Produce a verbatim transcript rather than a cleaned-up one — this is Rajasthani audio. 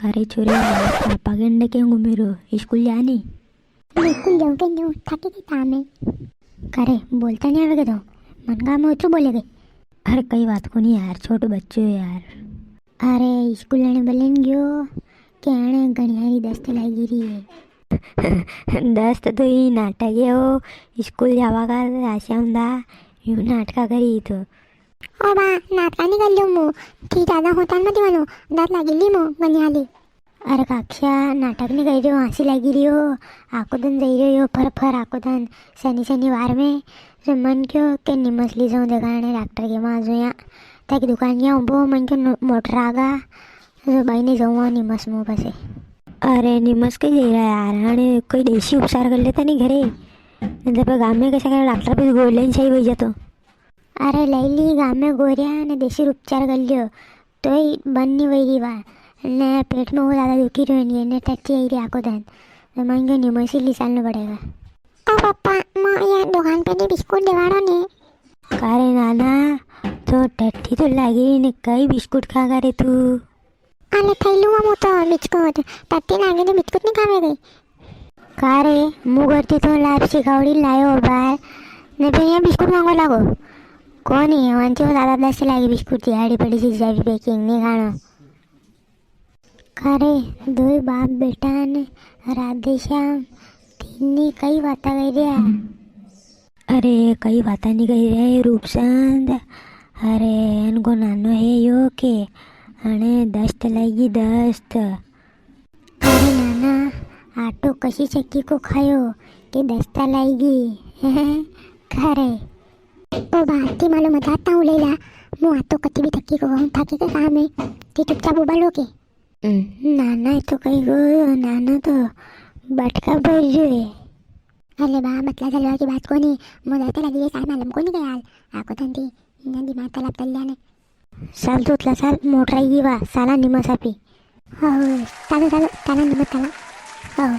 अरे छोरे, पापा के अंडे क्यों घूमे रो? स्कूल जा नी? बिल्कुल जाऊं के न्यू, थाके के काम है? करे, बोलता नी आवे के तो? मन का में ओछो बोले के। अरे कई बात कोनी यार, छोटो बच्चो है यार। अरे स्कूल आने बलेन गयो के आने घणियारी दस्त लागी री है। दस्त तो ई नाटक है वो, स्कूल जावा का आशा हुंदा, यूं नाटका करी तो। ओ बा, नाटका नी कर लियो मु, ठीक ज्यादा होता मत वालो, दस्त लागी ली मु घणियारी। अरे काकिया, नाटक नी करी रियो, आसी लागी रियो। आको दन जाई रियो यो फर फर आको दन, शनि शनिवार में। जो मन क्यों के निमस ली जाऊं देखाने डॉक्टर के वहां जो या ताकि दुकान या उबो मन क्यों नो-, मोटर आगा। जो बाई ने जाऊं निमस मुंह पसे। अरे निमस कई जाई रिया यार, हाणे कोई देसी उपचार कर लेता नी घरे। नी तो फिर गाम में कैसे करे डॉक्टर पे गोली लेनी चाहिए भैया तो। अरे लई ली गाम में गोरिया ने देसी उपचार कर लियो, तोई बंद नी वई री वा। ने पेट में वो ज्यादा दुखी रही नी, ने टट्टी आई री आको दन। तो मन के निमोसी लिसालनो पड़ेगा। ओ पापा, माँ ये दुकान पे नी बिस्कुट देवाड़ो ने। कारे नाना, तो टट्टी तो लागी री ने, कई बिस्कुट खा करे तू? अरे खाई लूंगा मु तो बिस्कुट, टट्टी लागे तो बिस्कुट नी खावे गई। का रे, मु करती तो लापसी खावड़ी लायो बार, ने फिर यहाँ बिस्कुट मांगो लागो। कोनी, वांची वो दादा दस लागी बिस्कुट, दिहाड़ी पड़ी सी जावी पैकिंग नी खानो। का रे, दोई बाप बेटा ने राधे श्याम तीनी कई बाता करी रिया। अरे, कई बाता नी करी रिया है रूपचंद। अरे, इनको नानो है यो के, अने दस्त लागी दस्त। अरे नाना, आटो कसी चक्की को खायो के दस्ता लागी। का रे। ओ बा, ती मालो मजाक ताऊ ले ला। मु आटो कती भी चक्की को खाऊं, थाके के काम है। ती चुपचाप उबा लो के। हम्म, नाना तो कई गो, नाना तो बटका भर जो है। अरे बा, मतला जलवा की बात कोनी, मु दस्ता लागी ये साल मालूम कोनी के हाल। आको धंधी, इन्हें दिमाग तलब तल्या ने। साल तो उतला साल मोटर आई वा, साला निमस आपी। हो, तालो, तालो, ताला निमस ताला। हो।